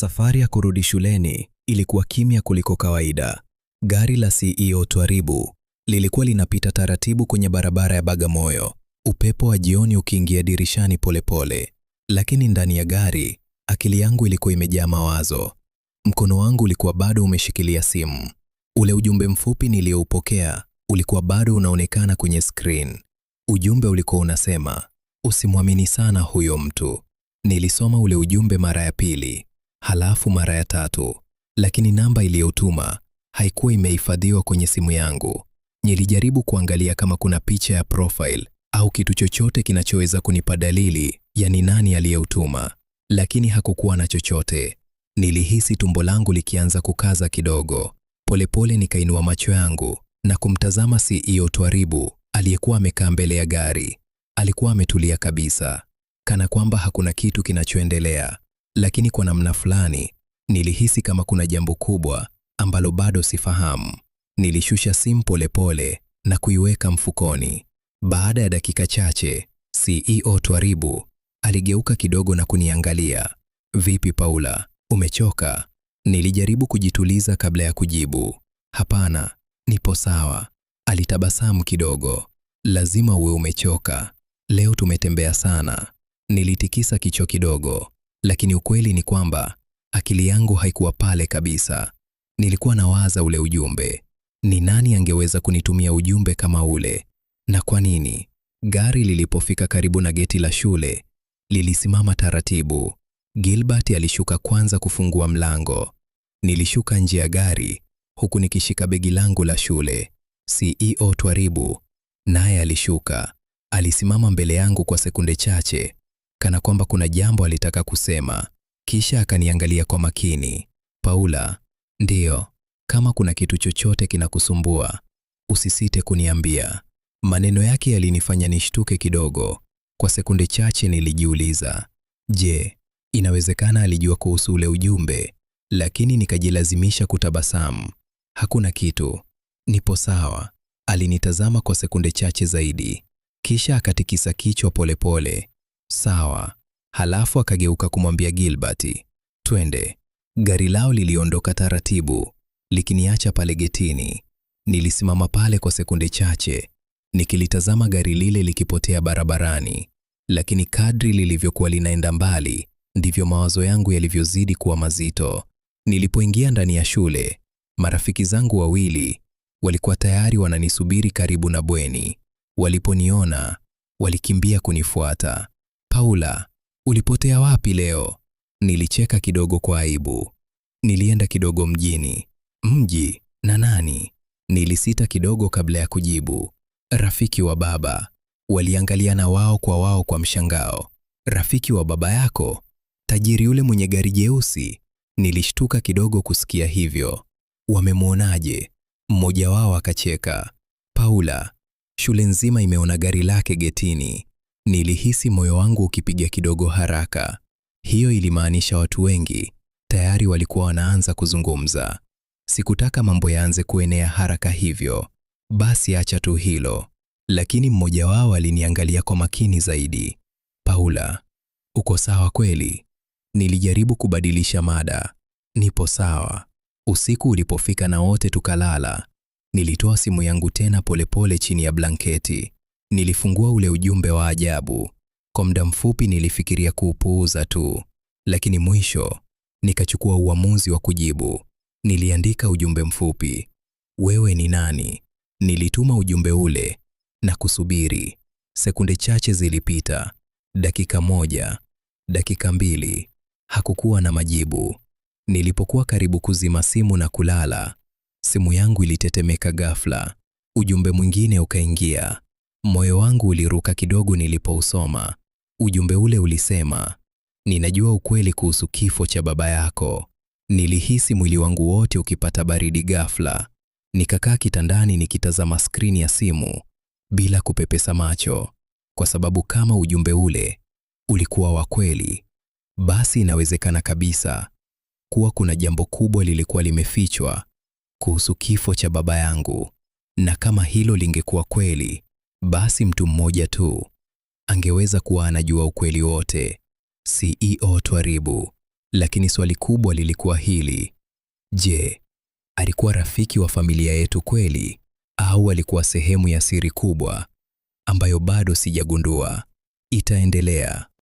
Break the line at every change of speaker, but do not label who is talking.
Safari ya kurudi shuleni ilikuwa kimya kuliko kawaida. Gari la CEO Twaribu lilikuwa linapita taratibu kwenye barabara ya Bagamoyo, upepo wa jioni ukiingia dirishani polepole pole. Lakini ndani ya gari akili yangu ilikuwa imejaa mawazo. Mkono wangu ulikuwa bado umeshikilia simu. Ule ujumbe mfupi nilioupokea ulikuwa bado unaonekana kwenye screen. Ujumbe ulikuwa unasema, usimwamini sana huyo mtu. Nilisoma ule ujumbe mara ya pili, halafu mara ya tatu, lakini namba iliyotuma haikuwa imehifadhiwa kwenye simu yangu. Nilijaribu kuangalia kama kuna picha ya profile au kitu chochote kinachoweza kunipa dalili ya ni nani aliyeutuma, lakini hakukuwa na chochote. Nilihisi tumbo langu likianza kukaza kidogo. Polepole nikainua macho yangu na kumtazama CEO Twaribu aliyekuwa amekaa mbele ya gari. Alikuwa ametulia kabisa, kana kwamba hakuna kitu kinachoendelea, lakini kwa namna fulani nilihisi kama kuna jambo kubwa ambalo bado sifahamu. Nilishusha simu polepole na kuiweka mfukoni. Baada ya dakika chache, CEO Twaribu aligeuka kidogo na kuniangalia. Vipi Paula, umechoka? Nilijaribu kujituliza kabla ya kujibu. Hapana, nipo sawa. Alitabasamu kidogo. Lazima uwe umechoka. Leo tumetembea sana. Nilitikisa kichwa kidogo, lakini ukweli ni kwamba akili yangu haikuwa pale kabisa. Nilikuwa nawaza ule ujumbe. Ni nani angeweza kunitumia ujumbe kama ule? Na kwa nini? Gari lilipofika karibu na geti la shule, lilisimama taratibu. Gilbert alishuka kwanza kufungua mlango. Nilishuka nje ya gari huku nikishika begi langu la shule. CEO Twaribu naye alishuka. Alisimama mbele yangu kwa sekunde chache, kana kwamba kuna jambo alitaka kusema, kisha akaniangalia kwa makini. Paula, ndiyo, kama kuna kitu chochote kinakusumbua, usisite kuniambia. Maneno yake yalinifanya nishtuke kidogo. Kwa sekunde chache nilijiuliza, je, inawezekana alijua kuhusu ule ujumbe? Lakini nikajilazimisha kutabasamu. Hakuna kitu, nipo sawa. Alinitazama kwa sekunde chache zaidi, kisha akatikisa kichwa polepole. Sawa. Halafu akageuka kumwambia Gilbert, twende. Gari lao liliondoka taratibu, likiniacha pale getini. Nilisimama pale kwa sekunde chache nikilitazama gari lile likipotea barabarani, lakini kadri lilivyokuwa linaenda mbali ndivyo mawazo yangu yalivyozidi kuwa mazito. Nilipoingia ndani ya shule, marafiki zangu wawili walikuwa tayari wananisubiri karibu na bweni. Waliponiona walikimbia kunifuata. Paula, ulipotea wapi leo? Nilicheka kidogo kwa aibu. Nilienda kidogo mjini. Mji na nani? Nilisita kidogo kabla ya kujibu. Rafiki wa baba. Waliangaliana wao kwa wao kwa mshangao. Rafiki wa baba yako? Tajiri yule mwenye gari jeusi? Nilishtuka kidogo kusikia hivyo. Wamemwonaje? Mmoja wao akacheka. Paula, shule nzima imeona gari lake getini. Nilihisi moyo wangu ukipiga kidogo haraka. Hiyo ilimaanisha watu wengi tayari walikuwa wanaanza kuzungumza. Sikutaka mambo yaanze kuenea haraka hivyo. Basi acha tu hilo. Lakini mmoja wao aliniangalia kwa makini zaidi. Paula, uko sawa kweli? Nilijaribu kubadilisha mada. Nipo sawa. Usiku ulipofika na wote tukalala, nilitoa simu yangu tena polepole chini ya blanketi. Nilifungua ule ujumbe wa ajabu. Kwa muda mfupi nilifikiria kuupuuza tu, lakini mwisho nikachukua uamuzi wa kujibu. Niliandika ujumbe mfupi, wewe ni nani? Nilituma ujumbe ule na kusubiri. Sekunde chache zilipita, dakika moja, dakika mbili, hakukuwa na majibu. Nilipokuwa karibu kuzima simu na kulala, simu yangu ilitetemeka ghafla. Ujumbe mwingine ukaingia. Moyo wangu uliruka kidogo nilipousoma. Ujumbe ule ulisema, ninajua ukweli kuhusu kifo cha baba yako. Nilihisi mwili wangu wote ukipata baridi ghafla. Nikakaa kitandani nikitazama skrini ya simu bila kupepesa macho, kwa sababu kama ujumbe ule ulikuwa wa kweli, basi inawezekana kabisa kuwa kuna jambo kubwa lilikuwa limefichwa kuhusu kifo cha baba yangu, na kama hilo lingekuwa kweli, basi mtu mmoja tu angeweza kuwa anajua ukweli wote: CEO Twaribu. Lakini swali kubwa lilikuwa hili: je, alikuwa rafiki wa familia yetu kweli, au alikuwa sehemu ya siri kubwa ambayo bado sijagundua? Itaendelea.